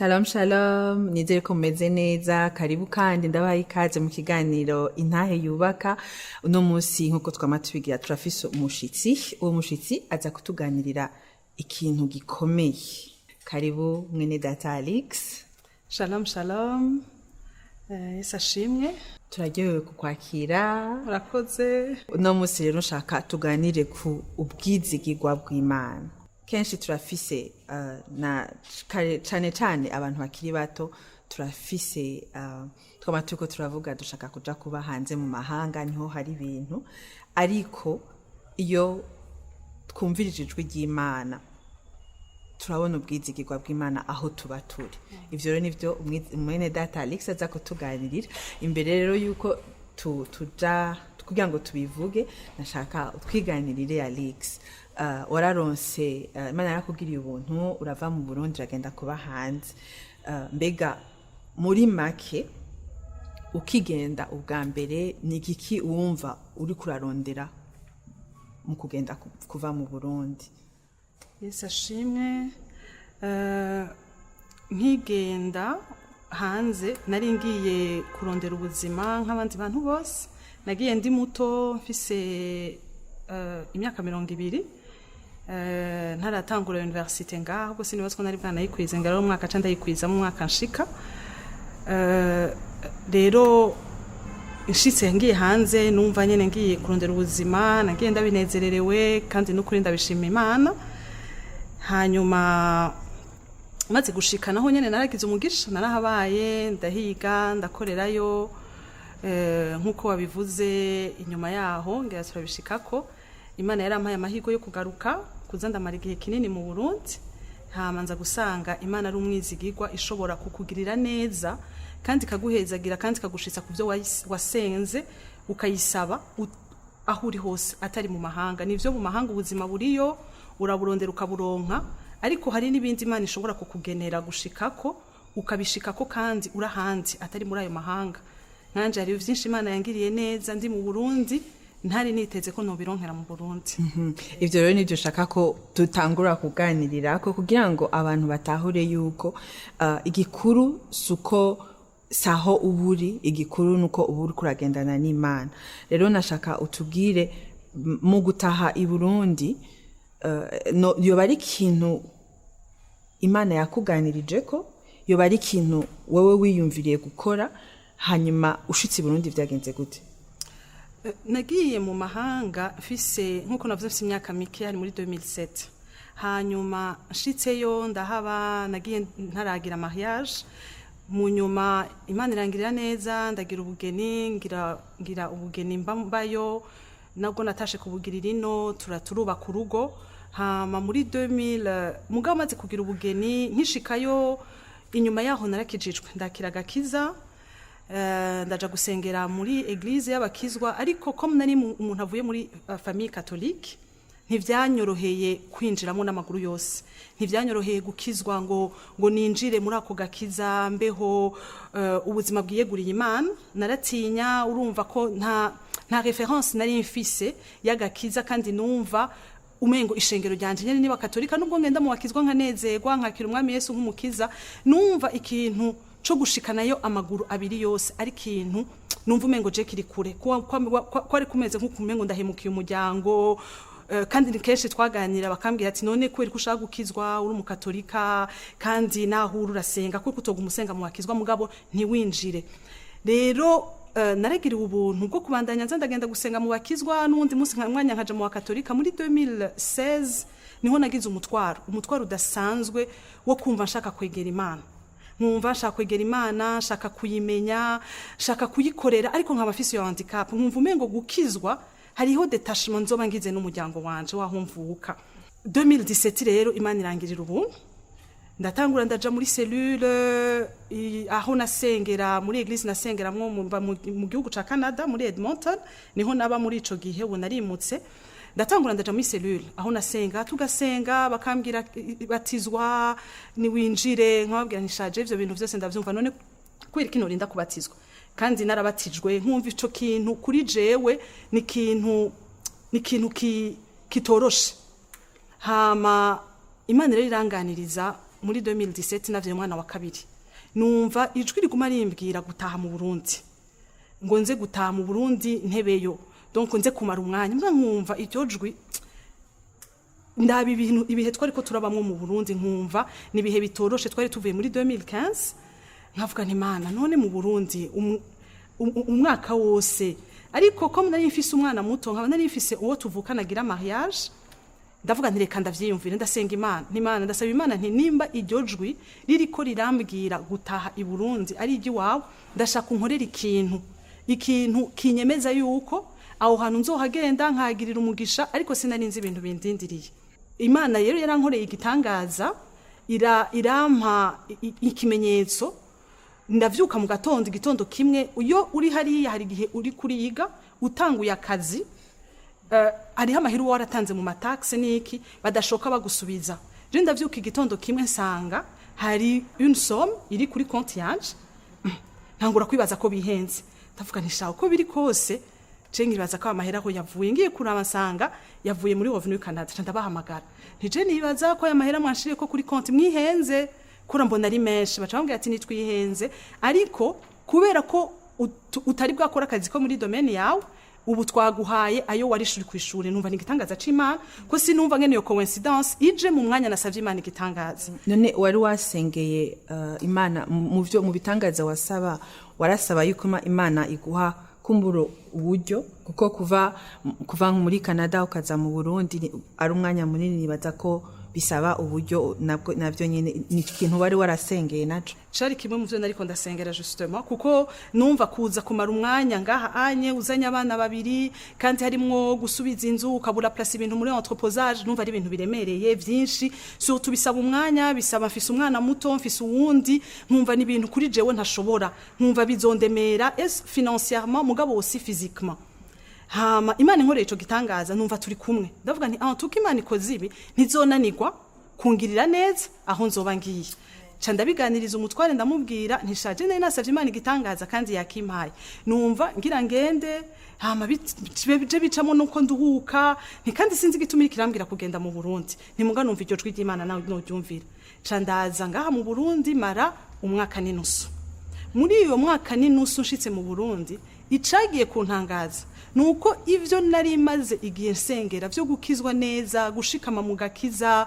Shalom shalom, nizere ko mumeze neza. Karibu kandi ndabaha ikaze mu kiganiro Intahe Yubaka. Uno munsi, nk'uko twama tubigira, turafise umushitsi. Uwo mushitsi aza kutuganirira ikintu gikomeye. Karibu, mwene data Alex. Shalom shalom. Yesu ashimwe. Turaryohewe kukwakira. Murakoze. Uno munsi rero nshaka tuganire ku ubwizigirwa bw'Imana. Kenshi turafise na cane cane abantu bakiri bato, turafise twama turiko turavuga dushaka kuja kuba hanze mu mahanga, niho hari ibintu. Ariko iyo twumvirije ijwi ry'Imana, turabona ubwizigirwa bw'Imana aho tuba turi. Ivyo rero nivyo mwene data Alex aza kutuganirira. Imbere rero yuko tuja kugira ngo tubivuge, nashaka utwiganirire, Alex. Wararonse, Imana yarakugiriye ubuntu, urava mu Burundi, uragenda kuba hanze. Mbega muri make, ukigenda ubwa mbere, ni igiki wumva uri kurarondera mu kugenda kuva mu Burundi? Yesu ashimwe. Nkigenda hanze, nari ngiye kurondera ubuzima nk'abandi bantu bose. Nagiye ndi muto, mfise imyaka 20, ntaratangura université ngaho, ubwo sinibaza ko nari bwanayikwize ngo ari umwaka ca ndayikwiza mu mwaka nshika. Rero nshitse ngiye hanze, numva nyene ngiye kurondera ubuzima. Nagiye ndabinezererewe kandi n'ukuri ndabishima Imana. Hanyuma maze gushika naho nyene naragize umugisha, narahabaye, ndahiga, ndakorerayo. Nk'uko wabivuze, inyuma yaho ngira turabishikako, Imana yarampaye amahirwe yo kugaruka kuza, ndamara igihe kinini mu Burundi. Hama nza gusanga Imana ari umwizigirwa, ishobora kukugirira neza kandi ikaguhezagira kandi ikagushitsa ku byo wasenze ukayisaba aho uri hose, atari mu mahanga. Nivyo, mu mahanga ubuzima buriyo, uraburondera ukaburonka, ariko hari n'ibindi Imana ishobora kukugenera gushikako, ukabishikako kandi uri ahandi atari muri ayo mahanga. Nkanje hari vyinshi Imana yangiriye neza ndi mu Burundi, ntari niteze ko nobironkera mu Burundi. Ivyo rero nivyo nshaka ko dutangura kuganirira ko, kugira ngo abantu batahure yuko igikuru suko saho uburi, igikuru nuko uba uriko uragendana n'Imana. Rero nashaka utubwire, mu gutaha i Burundi, no, yoba ari ikintu Imana yakuganirije, ko yoba ari ikintu wewe wiyumviriye gukora? Hanyuma ushitse i Burundi vyagenze gute? Nagiye mu mahanga mfise, nkuko navuze, mfise imyaka mike, hari muri 2007. Hanyuma nshitseyo ndahaba, nagiye ntaragira mariage. Mu nyuma Imana irangirira neza, ndagira ubugeni, ngira ubugeni mbayo, nabwo natashe kubugirira ino, turubaka urugo. Hama muri 2000, mugabo maze kugira ubugeni nkishikayo, inyuma yaho narakijijwe, ndakira agakiza. Ndaja gusengera muri église y'abakizwa, ariko ko nari umuntu avuye muri famille catholique, ntivyanyoroheye kwinjiramo n'amaguru yose. Ntivyanyoroheye gukizwa ngo ninjire muri ako gakiza, mbeho ubuzima bwiyeguriye Imana. Naratinya, urumva ko nta référence nari mfise y'agakiza, kandi numva umengo ishengero ryanje nyene niba katolika. Nubwo ngenda mu bakizwa nkanezerwa, nkakira Umwami Yesu nk'umukiza, numva ikintu co gushikanayo amaguru abiri yose ari ikintu numva umengo je kiri kure, kwari kumeze nk'uko umengo ndahemukiye umuryango. Kandi ni kenshi twaganira bakambwira ati: "None kubera ko ushaka gukizwa uri umukatolika, kandi naho uri urasenga, kuko utoga umusenga mu bakizwa mugabo ntiwinjire?" Rero naragiriwe ubuntu bwo kubandanya nza ndagenda gusenga mu bakizwa, n'uwundi munsi nka mwanya nkaja mu bakatolika. Muri 2016 niho nagize umutwaro udasanzwe wo kumva nshaka kwegera Imana, nkumva nshaka kwegera Imana, nshaka kuyimenya, nshaka kuyikorera, ariko nkaba mfise iyo handicap, nkumva umengo gukizwa hariho détachement nzoba ngize n'umuryango wanje waho mvuka. 2017 rero Imana irangirira ubuntu, ndatangura ndaja muri cellule aho nasengera, muri église nasengeramwo mu gihugu ca Canada, muri Edmonton niho naba muri ico gihe. Ubu narimutse. Ndatangura ndaja muri cellule aho nasenga, tugasenga, bakambwira: "Batizwa niwinjire." Nkababwira ntishaje, ivyo bintu vyose ndavyumva, none kubera iki norinda kubatizwa kandi narabatijwe? Nkumva ico kintu kuri jewe ni ikintu kitoroshe. Hama Imana rero iranganiriza. Muri 2017 navyaye umwana wa kabiri, numva ijwi riguma rimbwira gutaha mu Burundi, ngo nze gutaha mu Burundi ntebeyo, donc nze kumara umwanya mbwa. Nkumva iryo jwi, ndaba ibintu, ibihe twari ko turabamwo mu Burundi, nkumva ni ibihe bitoroshe. Twari tuvuye muri 2015. Nkavuga nti: "Mana, none mu Burundi umwaka wose?" Ariko ko nari mfise umwana muto, nkaba nari mfise uwo tuvukana agira mariage, ndavuga nti: "Reka ndavyiyumvire." Ndasenga Imana nti: "Imana, ndasaba Imana nti nimba iryo jwi ririko rirambwira gutaha i Burundi ari iry'iwawe, ndashaka unkorera ikintu kinyemeza yuko aho hantu nzohagenda nkahagirira umugisha." Ariko sinari nzi ibintu bindindiriye. Imana rero yarankoreye igitangaza, irampa ikimenyetso. Ndavyuka mu gatondo, igitondo kimwe. Iyo uri hariya, hari igihe uri kuriga, utanguye akazi, hariho amahera uba waratanze mu ma taxes n'iki badashoka bagusubiza. Je ndavyuka igitondo kimwe, nsanga hari une somme iri kuri konti yanje. Ntangura kwibaza ko bihenze. Ndavuga nti: "Shaho, uko biri kose je nkibaza ko amahera aho yavuye." Ngiye kuraba, nsanga yavuye muri Revenu Canada. Nca ndabahamagara nti: "Je nibaza ko aya mahera mwanshiriye ko kuri konti mwihenze, kura mbona ari menshi." Baca bambwira ati: "Nitwihenze, ariko kubera ko utari bwakora akazi ko muri domaine yawe, ubu twaguhaye ayo warishuri ku ishuri." Numva ni igitangaza c'Imana, ko sinumva ngene iyo coincidence ije mu mwanya nasavye Imana igitangaza. None wari wasengeye Imana mu byo mu bitangaza wasaba, warasaba yuko Imana iguha kumburo uburyo, kuko kuva muri Canada ukaza mu Burundi ari umwanya munini, nibaza ko bisaba uburyo nabwo navyo nyene. Ni ikintu wari warasengeye naco? Cari kimwe mu vyo nariko ndasengera justement, kuko numva kuza kumara umwanya ngaha anye uzanye abana babiri, kandi harimwo gusubiza inzu, ukabura place ibintu muri entreposage, numva ari ibintu biremereye vyinshi. Surtout bisaba umwanya, bisaba mfise umwana muto, mfise uwundi, nkumva ni ibintu kuri jewe ntashobora, nkumva bizondemera es financièrement, mugabo aussi physiquement. Hama Imana inkoreye ico gitangaza, numva turi kumwe. Ndavuga nti: "Ah, tuko Imana ikoze ibi, ntizonanirwa kungirira neza aho nzoba ngiye." Ca ndabiganiriza umutware, ndamubwira ntishaje, nari nasavye Imana igitangaza kandi yakimpaye, numva ngira ngende, hama bije bicamo nuko nduhuka. Nti kandi sinzi igituma iriko irambwira kugenda mu Burundi, ntimuga numva iryo jwi ry'Imana nawe noryumvira. Ca ndaza ngaha mu Burundi, mara umwaka n'inusu. Muri iyo mwaka n'inusu, nshitse mu Burundi, icagiye kuntangaza nuko ivyo nari maze igihe nsengera vyo gukizwa neza, gushikama mu gakiza,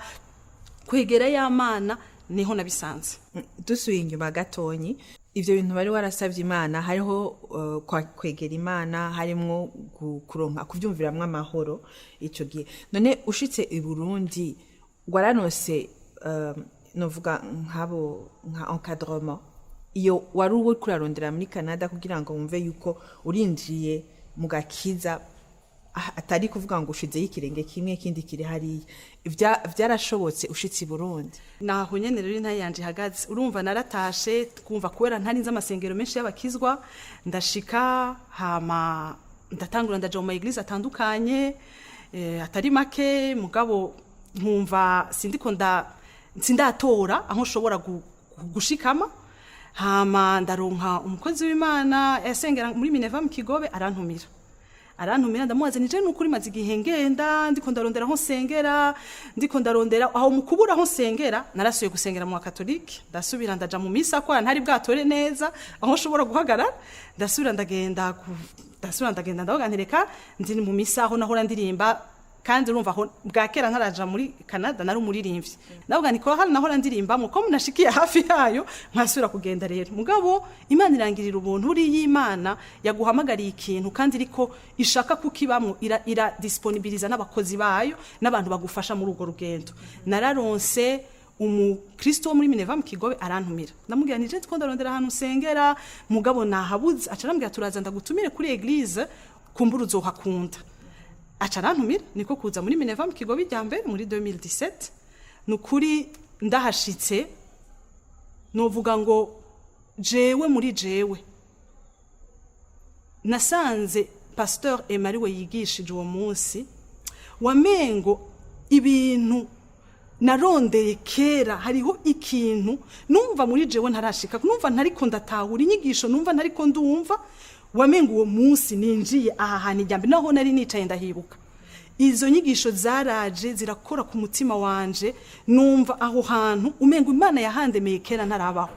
kwegera y'Amana, niho nabisanze. Dusubiye inyuma gatonyi, ivyo bintu bari warasavye Imana, hariho kwegera Imana, harimwo kuronka kuvyumviramwo amahoro ico gihe. None ushitse i Burundi, waranose novuga nk'abo nka encadrement iyo wari uwo kurarondera muri Canada, kugira ngo wumve yuko urinjiye mu gakiza, atari kuvuga ngo ushizeyo ikirenge kimwe ikindi kiri hariya? Vyarashobotse ushitse i Burundi? Naho nyene rero intaye yanje ihagaze. Urumva naratashe, twumva kubera ntari nzi amasengero menshi y'abakizwa. Ndashika, hama ndatangura ndaja mu ma églises atandukanye, atari make, mugabo nkumva sindiko sindatora aho nshobora gushikama. Hama ndaronka umukozi w'Imana yasengera muri Mineva mu Kigobe, arantumira. Ndamubaza nije nukuri maze igihe ngenda ndiko ndarondera aho nsengera, ndiko ndarondera aho. Mu kubura aho nsengera, narasuye gusengera mu Katolike, ndasubira ndaja mu misa kwa ntari bwatore neza aho nshobora guhagarara. Ndasubira ndagenda, ndavuga nti: "Reka ndi mu misa aho nahora ndirimba." Kandi urumva aho bwa kera ntaraja muri Canada nari umuririmbyi. Ndavuga nti ko hano nahora ndirimbamo, ko munashikiye hafi yayo, nkasubira kugenda rero. Mugabo Imana irangirira ubuntu. Uri y'Imana yaguhamagariye ikintu kandi iriko ishaka kukibamwo, ira disponibiliza n'abakozi bayo n'abantu bagufasha muri urwo rugendo. Nararonse umukristo wo muri Mineva mu Kigobe, arantumira. Ndamubwira nti: "Je ndiko ndarondera ahantu nsengera, mugabo nahabuze." Aca arambwira: "Turaza ndagutumire kuri église, kumbura uzohakunda." Aca arantumira, niko kuza muri Mineva mu Kigobe irya mbere muri 2017. Ni ukuri ndahashitse, novuga ngo jewe muri jewe nasanze Pasteur Emmanuel yigishije uwo munsi, wamengo ibintu narondeye kera, hariho ikintu numva muri jewe ntarashika, numva ntariko ndatahura inyigisho, numva ntariko ndumva. Wamengo uwo munsi ninjiye aha hantu ijya mbere, naho nari nicaye ndahibuka. Izo nyigisho zaraje zirakora ku mutima wanje, numva aho hantu umengo Imana yahandemeye kera ntarabaho.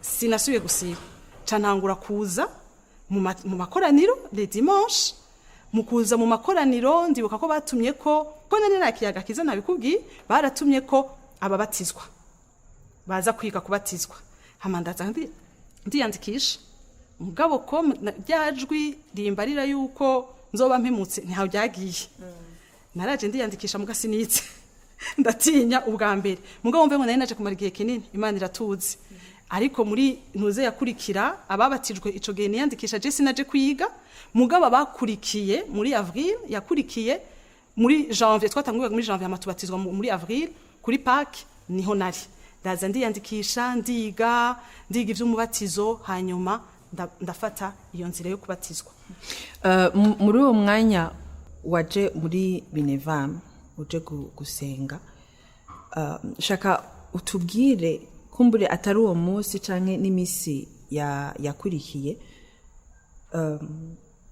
Sinasubiye gusiba, ca ntangura kuza mu makoraniro les dimanches. Mu kuza mu makoraniro, ndibuka ko batumye ko nari nakiyaga kiza, nabikubwiye, baratumye ko ababatizwa baza kwiga kubatizwa. Hama ndaza ndiyandikisha, mugabo ko rya jwi rimbarira yuko nzoba mpemutse ntaho ryagiye. Naraje ndiyandikisha, muga sinitse, ndatinya ubwa mbere. Mugabo mve ngo nari naje kumara igihe kinini, Imana iratuzi. Ariko muri ntuze yakurikira, ababatijwe ico gihe niyandikisha, je sinaje kwiga, mugabo abakurikiye muri avril yakurikiye, muri janvier, twatanguye muri janvier, amatubatizwa muri avril kuri Pâques, niho nari. Ndaza ndiyandikisha, ndiga ivy'umubatizo, hanyuma ndafata iyo nzira yo kubatizwa. Muri uwo mwanya waje muri Minevam uje gusenga, shaka utubwire, kumbure atari uwo munsi canke n'imisi yakurikiye,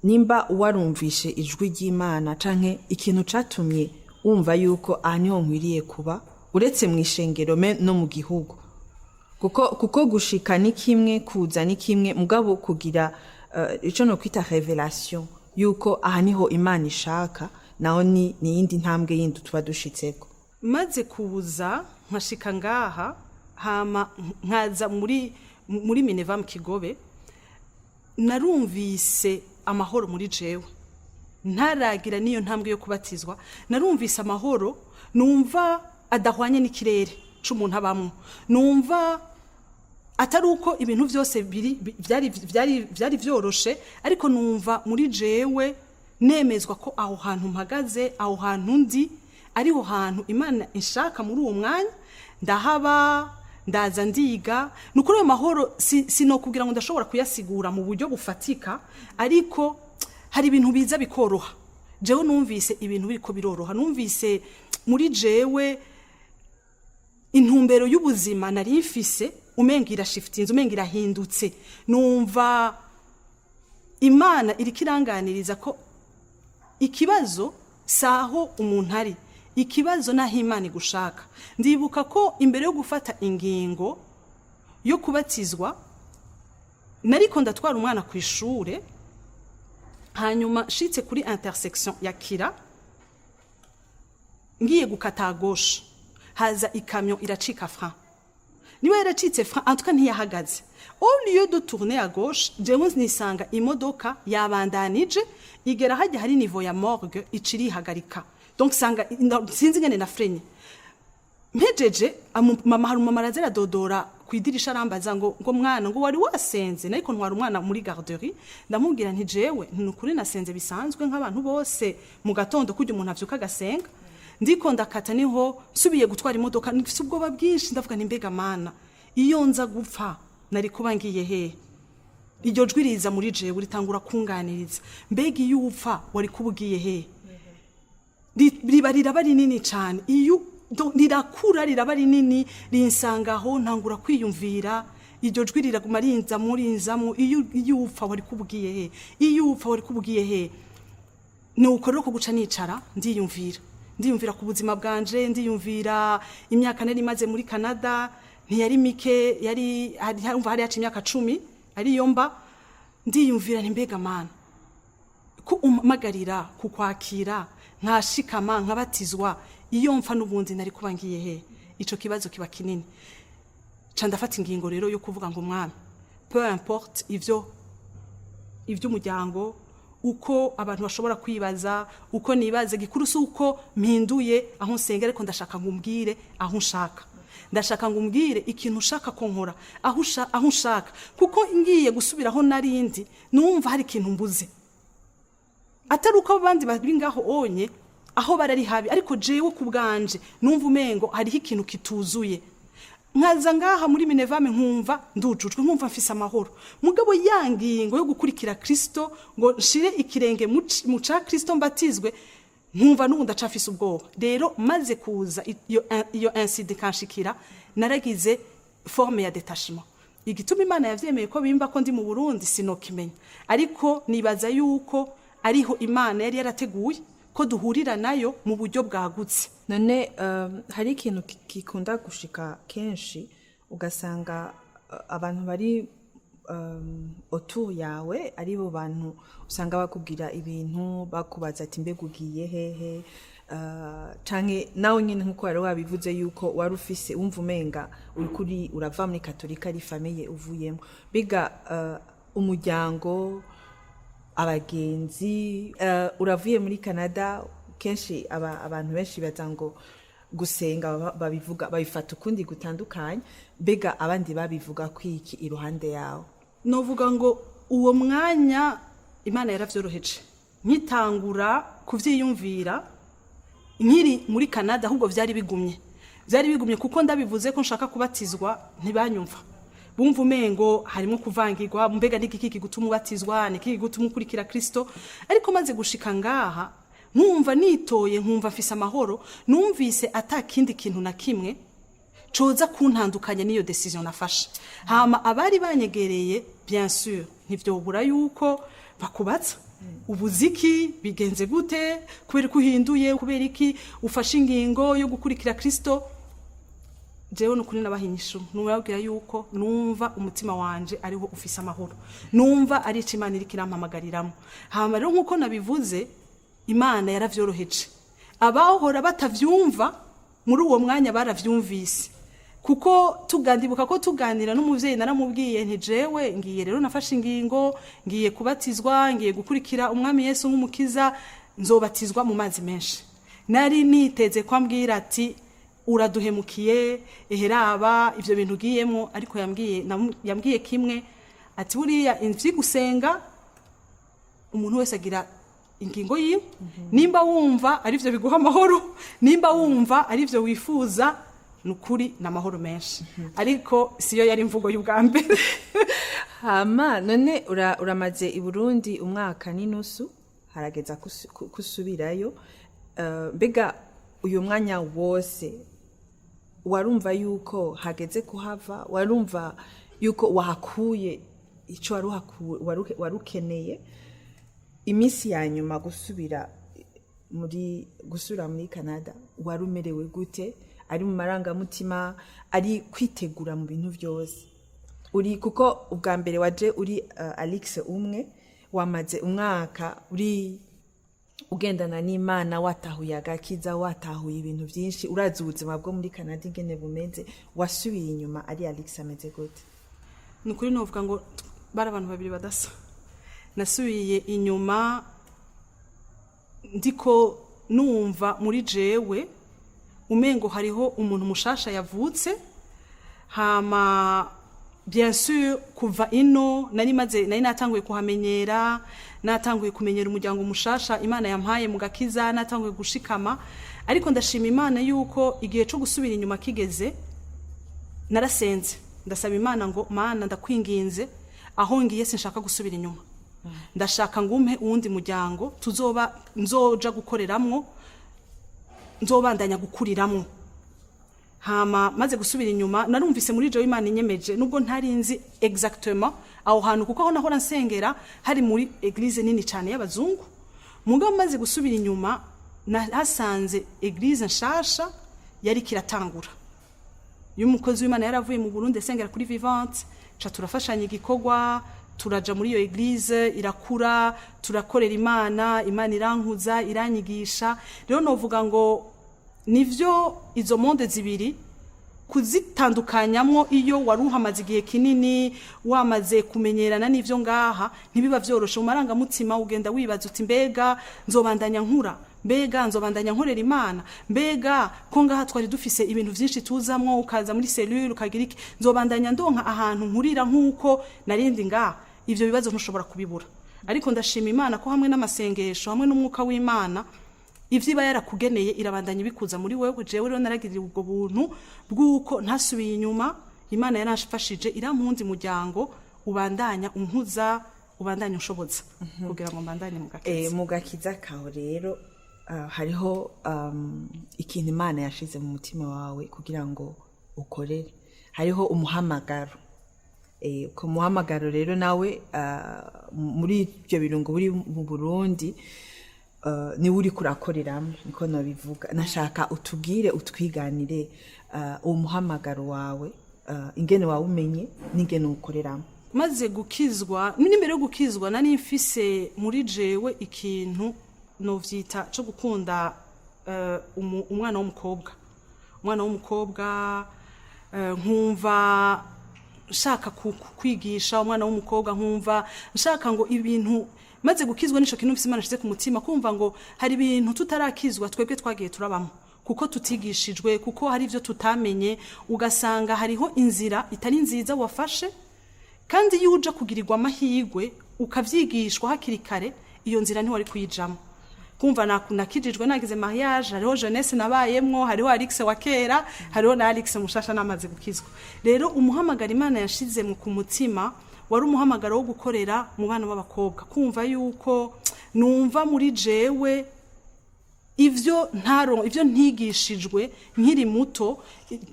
nimba warumvishe ijwi ry'Imana canke ikintu catumye wumva yuko aha niho nkwiriye kuba, uretse mu ishengero me no mu gihugu, kuko gushika ni kimwe, kuza ni kimwe, mugabo kugira ico no kwita révélation yuko aha niho Imana ishaka, naho ni yindi ntambwe yindi tuba dushitseko. Maze kuza nkashika ngaha, hama nkaza muri Minevam Kigobe, narumvise amahoro muri jewe. Ntaragira n'iyo ntambwe yo kubatizwa, narumvise amahoro, numva adahwanye n'ikirere c'umuntu abamwo, numva atari uko ibintu byose biri byari vyoroshe, ariko numva muri jewe nemezwa ko aho hantu mpagaze, aho hantu ndi, ariho hantu Imana inshaka muri uwo mwanya. Ndahaba, ndaza ndiga. Ni ukuri ayo mahoro sinokubwira ngo ndashobora kuyasigura mu buryo bufatika, ariko hari ibintu biza bikoroha. Jewe numvise ibintu biriko biroroha, numvise muri jewe intumbero y'ubuzima nari mfise umenga irashifitinze, umenga irahindutse. Numva Imana iriko iranganiriza ko ikibazo saho umuntu ari, ikibazo naho Imana igushaka. Ndibuka ko imbere yo gufata ingingo yo kubatizwa, nariko ndatwara umwana ku ishure, hanyuma nshitse kuri intersection ya Kira, ngiye gukata à gauche, haza ikamyo iracika frein. Niba yaracitse frein, en tout cas ntiyahagaze. Au lieu de tourner à gauche, jewe nisanga imodoka yabandanije igera hajya hari niveau ya morgue, ica irihagarika. Donc sanga sinzi ngene na freinye. Mpejeje, mama, hari umumama araza aradodora ku idirisha, arambaza ngo mwana, ngo wari wasenze? Nariko ntwara umwana muri garderie. Ndamubwira nti jewe ni ukuri nasenze bisanzwe nk'abantu bose mu gatondo, kurya umuntu avyuka agasenga. Ndiko ndakata, niho nsubiye gutwara imodoka mfise ubwoba bwinshi. Ndavuga nti mbega Mana, iyo nza gupfa nari kuba ngiye hehe? Iryo jwi riza muri jewe, ritangura kunganiriza: mbega iyo upfa wari kuba ugiye hehe? Riba riraba rinini cyane, iyo rirakura riraba rinini, rinsangaho. Ntangura kwiyumvira, iryo jwi riraguma rinzamo, rinzamo: iyo upfa wari kuba ugiye he? Iyo upfa wari kuba ugiye he? Nuko rero ko guca nicara ndiyumvira, ndiyumvira ku buzima bwanje, ndiyumvira imyaka nari maze muri Canada, ntiyari mike, yari hari hari haca imyaka 10 ariyo mba. Ndiyumvira nti mbega Mana, ko umpamagarira kukwakira, nkashikama nkabatizwa, iyo mfa n'ubundi nari kuba ngiye he? Ico kibazo kiba kinini. Ca ndafata ingingo rero yo kuvuga ngo Mwami, peu importe ivyo ivy'umuryango, uko abantu bashobora kwibaza, uko nibaza, gikuru si uko mpinduye aho nsenga, ariko ndashaka ngo umbwire aho nshaka, ndashaka ngo umbwire ikintu ushaka ko nkora, aho nshaka, kuko ngiye gusubiraho narindi numva hari ikintu mbuze. Atari uko abandi bari ngaho onye aho barari habi, ariko jewe ku bwanje numva umengo hariho ikintu kituzuye. Nkaza ngaha muri Minevam nkumva ndujujwe, nkumva mfise amahoro, mugabo ya ngingo yo gukurikira Kristo, ngo nshire ikirenge mu ca Kristo mbatizwe, nkumva n'ubu ndacafise ubwoba. Rero maze kuza, iyo incident kanshikira, naragize forme ya détachement. Igituma Imana yavyemeye ko bimba ko ndi mu Burundi sinokimenya, ariko nibaza yuko ariho Imana yari yarateguye ko nzoshika. ko duhurira nayo mu buryo bwagutse. None hari ikintu gikunda gushika kenshi, ugasanga abantu bari autour yawe, ari bo bantu usanga bakubwira ibintu, bakubaza ati: "Mbega ugiye hehe?" Canke nawe nyine, nkuko wari wabivuze yuko wari ufise, wumva umenga uriko urava muri katolika, ari famille uvuyemo. Biga umuryango, abagenzi, uravuye muri Canada, kenshi abantu benshi baza ngo gusenga babivuga, babifata ukundi gutandukanye. Mbega abandi babivuga kwiki iruhande yawe? Novuga ngo uwo mwanya Imana yaravyoroheje. Nkitangura kuvyiyumvira nkiri muri Canada, ahubwo vyari bigumye, kuko ndabivuze ko nshaka kubatizwa ntibanyumva, bumva umengo harimo kuvangirwa. Mbega n'igiki kigutuma ubatizwa? Niki kigutuma ukurikira Kristo? Ariko maze gushika ngaha, nkumva nitoye, nkumva mfise amahoro, numvise ata kindi kintu na kimwe coza kuntandukanya n'iyo décision nafashe. Hama abari banyegereye, bien sûr, ntivyobura yuko bakubaza: "Ubuziki bigenze gute? Kubera ko uhinduye? Kubera iki ufashe ingingo yo gukurikira Kristo?" Jewe nukuri nabaha inyishu, nubabwira yuko numva umutima wanje ariho ufise amahoro, numva ari ico Imana iriko irampamagariramo. Hama rero, nkuko nabivuze, Imana yaravyoroheje. Abahora batavyumva, muri uwo mwanya baravyumvise, kuko tugandibuka ko tuganira n'umuvyeyi, naramubwiye nti: "Jewe ngiye rero, nafashe ingingo, ngiye kubatizwa, ngiye gukurikira Umwami Yesu nk'umukiza, nzobatizwa mu mazi menshi." Nari niteze ko ambwira ati: "Uraduhemukiye, eheraba ivyo bintu ugiyemwo." Ariko yambwiye kimwe, ati: "Buriya ivyi gusenga, umuntu wese agira ingingo yiwe. Nimba wumva ari byo biguha amahoro, nimba wumva ari byo wifuza, ni ukuri ni amahoro menshi." Ariko siyo yari imvugo y'ubwa mbere. Hama none uramaze i Burundi umwaka n'inusu, harageza kusubirayo. Mbega uyu mwanya wose warumva yuko hageze kuhava? Warumva yuko wahakuye icyo wari ukeneye? Iminsi ya nyuma gusubira muri Canada, wari umerewe gute, ari mu marangamutima, ari kwitegura mu bintu byose uri? Kuko ubwa mbere waje uri Alix umwe, wamaze umwaka uri ugendana n'Imana, watahuye agakiza, watahuye ibintu byinshi, urazi ubuzima bwo muri Canada ingene bumeze. Wasubiye inyuma ari Alix ameze gute? Ni ukuri novuga ngo bari abantu babiri badasa. Nasubiye inyuma ndiko numva muri jewe umengo hariho umuntu mushasha yavutse. Hama bien sûr, kuva ino nari maze, nari natanguye kuhamenyera, natanguye kumenyera umuryango mushasha Imana yampaye mu gakiza, natanguye gushikama. Ariko ndashima Imana yuko igihe cyo gusubira inyuma kigeze, narasenze, ndasaba Imana ngo: "Mana, ndakwinginze, aho ngiye sinshaka gusubira inyuma. Ndashaka ngo umpe uwundi muryango tuzoba, nzoja gukoreramwo, nzobandanya gukuriramwo." Hama maze gusubira inyuma, narumvise muri jewe Imana inyemeje, nubwo ntari nzi exactement aho hantu, kuko aho nahora nsengera hari muri église nini cyane y'abazungu. Mugabo maze gusubira inyuma, nahasanze église nshasha yari kiratangura, iyo umukozi w'Imana yaravuye mu Burundi asengera kuri Vivante. Ca turafashanya igikorwa, turaja muri iyo église, irakura, turakorera Imana, Imana irankuza, iranyigisha. Rero novuga ngo nivyo, izo monde zibiri kuzitandukanyamwo, iyo wari uhamaze igihe kinini, wamaze kumenyerana n'ivyo ngaha, ntibiba vyoroshe. Mu marangamutima ugenda wibaza uti: "Mbega nzobandanya nkura? Mbega nzobandanya nkorera Imana? Mbega ko ngaha twari dufise ibintu vyinshi tuzamwo, ukaza muri cellule, ukagira iki, nzobandanya ndonka ahantu nkurira nk'uko narindi ngaha?" Ivyo bibazo ntushobora kubibura. Ariko ndashima Imana ko hamwe n'amasengesho, hamwe n'umwuka w'Imana, ivyo iba yarakugeneye irabandanya ibikuza muri wewe. Jewe rero naragiriye ubwo buntu bw'uko ntasubiye inyuma. Imana yaramfashije, irampunze umuryango ubandanya unkuza, ubandanya unshoboza kugira ngo mbandanye mu gakiza. Mu gakiza kawe rero, hariho ikintu Imana yashize mu mutima wawe kugira ngo ukorere, hariho umuhamagaro. Ku muhamagaro rero nawe, muri ibyo birungo buri mu Burundi. Niwe uriko urakoreramo, niko nobivuga. Nashaka utubwire, utwiganire uwo muhamagaro wawe, ingene wawumenye n'ingene uwukoreramo. Maze gukizwa, n'imbere yo gukizwa, nari mfise muri jewe ikintu novyita co gukunda umwana w'umukobwa, umwana w'umukobwa, nkumva nshaka kwigisha umwana w'umukobwa, nkumva nshaka ngo ibintu. Maze gukizwa, nico kintu mfise Imana ashize ku mutima, kumva ngo hari ibintu tutarakizwa twebwe twagiye turabamo kuko tutigishijwe, kuko hari ivyo tutamenye, ugasanga hariho inzira itari nziza wafashe. Kandi iyo uja kugirirwa amahirwe ukavyigishwa hakiri kare, iyo nzira ntiwari kuyijamo. Kumva nakijijwe nagize mariage, hariho jeunesse nabayemwo, hariho Alix wa kera, hariho na Alix mushasha namaze gukizwa. Rero umuhamagaro Imana yashizemwo ku mutima wari umuhamagaro wo gukorera mu bana b'abakobwa, kumva yuko numva muri jewe ivyo ntaro, ivyo ntigishijwe nkiri muto,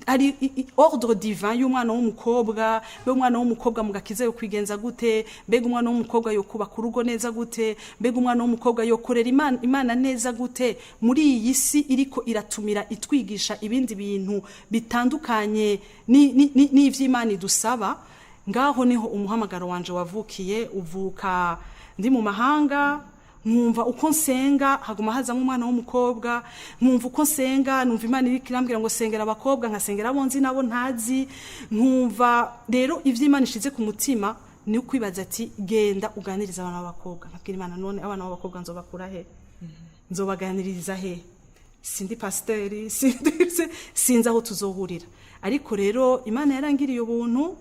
ari ordre divin y'umwana w'umukobwa. Mbe umwana w'umukobwa mu gakiza yo kwigenza gute? Mbega umwana w'umukobwa yo kubaka urugo neza gute? Mbega umwana w'umukobwa yo korera Imana neza gute muri iyi si iriko iratumira, itwigisha ibindi bintu bitandukanye n'ivy'Imana idusaba? Ngaho niho umuhamagaro wanje wavukiye. Uvuka ndi mu mahanga, nkumva uko nsenga haguma hazamo umwana w'umukobwa, nkumva uko nsenga numva Imana iriko irambwira ngo sengera abakobwa, nkasengera abo nzi nabo ntazi. Nkumva rero ivyo Imana ishize ku mutima ni ukwibaza ati: "Genda uganiriza abana b'abakobwa." Nkabwira Imana: "None abana b'abakobwa nzobakura he? Nzobaganiriza he? Sindi pasiteri, sinzi aho tuzohurira." Ariko rero Imana yarangiriye ubuntu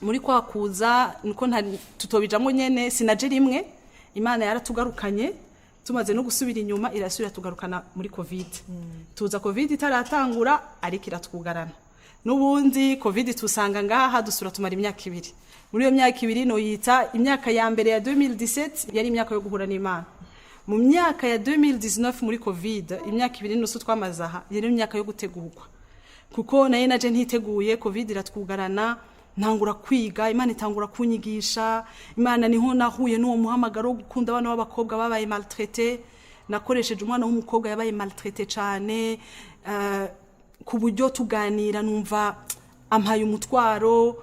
muri kwa kuza, niko tutobijamwo nyene. Sinaje rimwe, Imana yaratugarukanye. Tumaze no gusubira inyuma, irasubira tugarukana muri COVID. Tuza COVID itaratangura, ariko iratwugarana n'ubundi. COVID tusanga ngaha, dusura tumara imyaka 2. Muri iyo myaka 2, noyita imyaka ya mbere ya 2017 yari imyaka yo guhura n'Imana. Mu myaka ya 2019, muri COVID, imyaka 2.5 twamaze aha yari imyaka yo gutegurwa, kuko nayo naje ntiteguye. COVID iratwugarana, ntangura kwiga, Imana itangura kunyigisha. Imana niho nahuye n'uwo muhamagaro wo gukunda abana b'abakobwa babaye maltraité. Nakoresheje umwana w'umukobwa yabaye maltraité cyane, ku buryo tuganira numva ampaye umutwaro.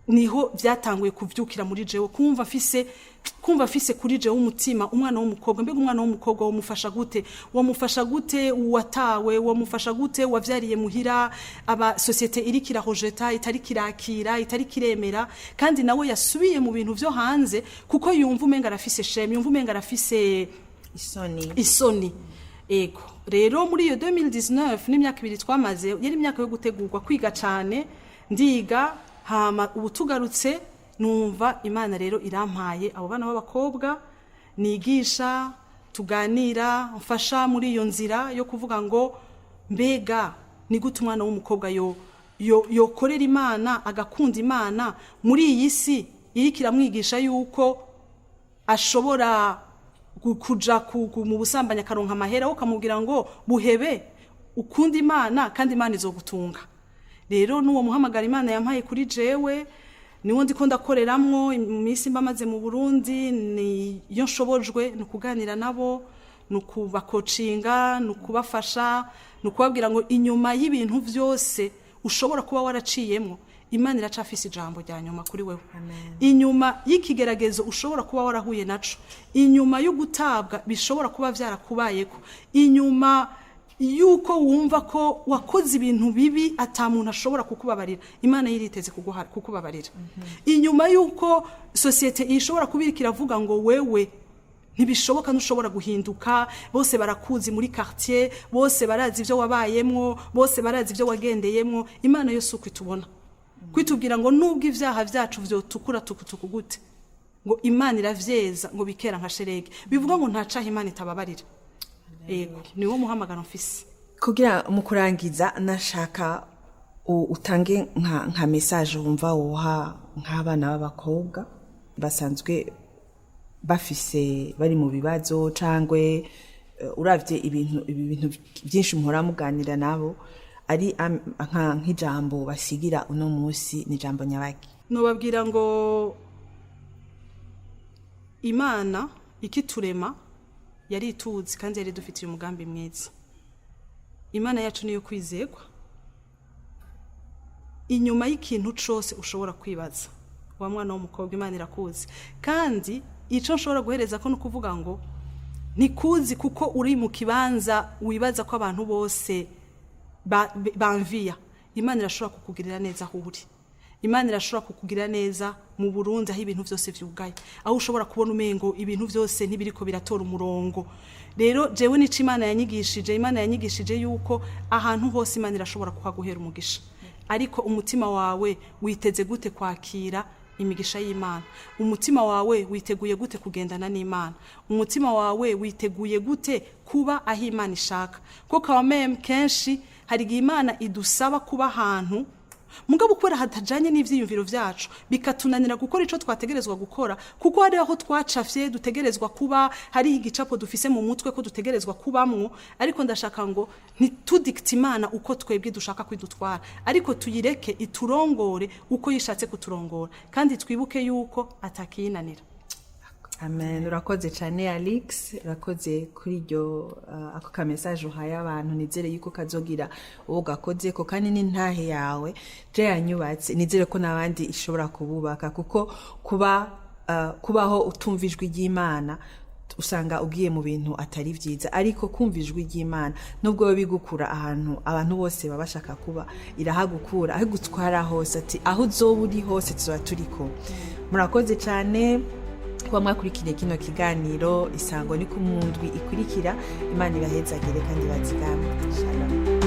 Niho byatanguye kuvyukira muri jewe, kumva afise kuri jewe umutima umwana w'umukobwa. Mbega umwana w'umukobwa wamufasha gute? Wamufasha gute uwatawe? Wamufasha gute wavyariye muhira, aba société iriko irarejeta, itari kirakira, itari kiremera, kandi nawe yasubiye mu bintu vyo hanze kuko yumva umenga arafise shame, yumva umenga arafise isoni? Isoni, ego. Rero muri iyo 2019 n'imyaka 2 twamaze yari imyaka yo gutegurwa, kwiga cyane, ndiga. Hama ubu tugarutse, numva Imana rero irampaye abo bana b'abakobwa nigisha, tuganira, mfasha muri iyo nzira yo kuvuga ngo mbega ni gute umwana w'umukobwa yo yokorera Imana, agakunda Imana muri iyi si iriko iramwigisha yuko ashobora kuja mu busambanyi akaronka amahera, we ukamubwira ngo buhebe, ukunda Imana kandi Imana izogutunga. Rero n'uwo muhamagara Imana yampaye kuri jewe niwo ndiko ndakoreramwo. Iminsi mba maze mu Burundi, niyo nshobojwe ni ukuganira nabo, ni ukubakocinga, ni ukubafasha, ni ukubabwira ngo inyuma y'ibintu byose ushobora kuba waraciyemwo, Imana iracafise ijambo rya nyuma kuri wewe. Inyuma y'ikigeragezo ushobora kuba warahuye naco, inyuma yo gutabwa bishobora kuba vyarakubayeko, inyuma yuko wumva ko wakoze ibintu bibi ata muntu ashobora kukubabarira, Imana yiriteze kukubabarira. Inyuma yuko société ishobora kuba iriko iravuga ngo wewe ntibishoboka, ntushobora guhinduka, bose barakuzi muri quartier, bose barazi ibyo wabayemwo, bose barazi ibyo wagendeyemwo, Imana yose uko itubona kwitubwira ngo nubwo ibyaha byacu vyotukura tukutuku gute, ngo Imana iravyeza ngo bikera nka sherege. Bivuga ngo nta caha Imana itababarira. Ego, niwo muhamagaro mfise. Kugira mu kurangiza, nashaka utange nka message wumva woha nk'abana b'abakobwa basanzwe bafise, bari mu bibazo, cangwe uravye ibintu, ibi bintu byinshi muhora muganira nabo, ari nk'ijambo basigira uno munsi, ni ijambo nyabaki? Nobabwira ngo Imana ikiturema Yari ituzi kandi yari idufitiye umugambi mwiza. Imana yacu niyo kwizegwa. Inyuma y'ikintu cose ushobora kwibaza, wa mwana w'umukobwa, Imana irakuzi. Kandi icyo nshobora guhereza ko ni ukuvuga ngo ntikuzi kuko uri mu kibanza wibaza ko abantu bose bamviya. Imana irashobora kukugirira neza aho uri. Imana irashobora kukugirira neza mu Burundi, aho ibintu byose vyugaye, aho ushobora kubona umengo ibintu byose ntibiriko biratora umurongo. Rero jewe nico Imana yanyigishije. Imana yanyigishije yuko ahantu hose Imana irashobora kuhaguhera umugisha. Ariko umutima wawe witeze gute kwakira imigisha y'Imana? Umutima wawe witeguye gute kugendana n'Imana? Umutima wawe witeguye gute kuba aho Imana ishaka? Ko quand kenshi hari igihe Imana idusaba kuba ahantu, mugabo kubera hatajanye n'ivyiyumviro vyacu, bikatunanira gukora ico twategerezwa gukora, kuko hari aho twacafye dutegerezwa kuba, hari igicapo dufise mu mutwe ko dutegerezwa kubamwo. Ariko ndashaka ngo ntitudikite Imana uko twebwe dushaka kwidutwara, ariko tuyireke iturongore uko yishatse kuturongora, kandi twibuke yuko atakiyinanira. Amen. Urakoze cyane, Alix. Urakoze kuri iryo ako ka message uhaye abantu. Nizere yuko kazogira uwo gakoze ko, kandi n'intahe yawe je yanyubatse, nizere ko n'abandi ishobora kububaka, kuko kuba kubaho utumva ijwi ry'Imana, usanga ugiye mu bintu atari byiza. Ariko kumva ijwi ry'Imana, nubwo biba bigukura ahantu abantu bose baba bashaka kuba, irahagukura aho igutwara hose, ati aho uzoba uri hose tuzoba turiko. Murakoze cyane kuba mwakurikiriye kino kiganiro. Isango ni ku mundwi ikurikira. Imana ibahezagire kandi bazigame. Shalom.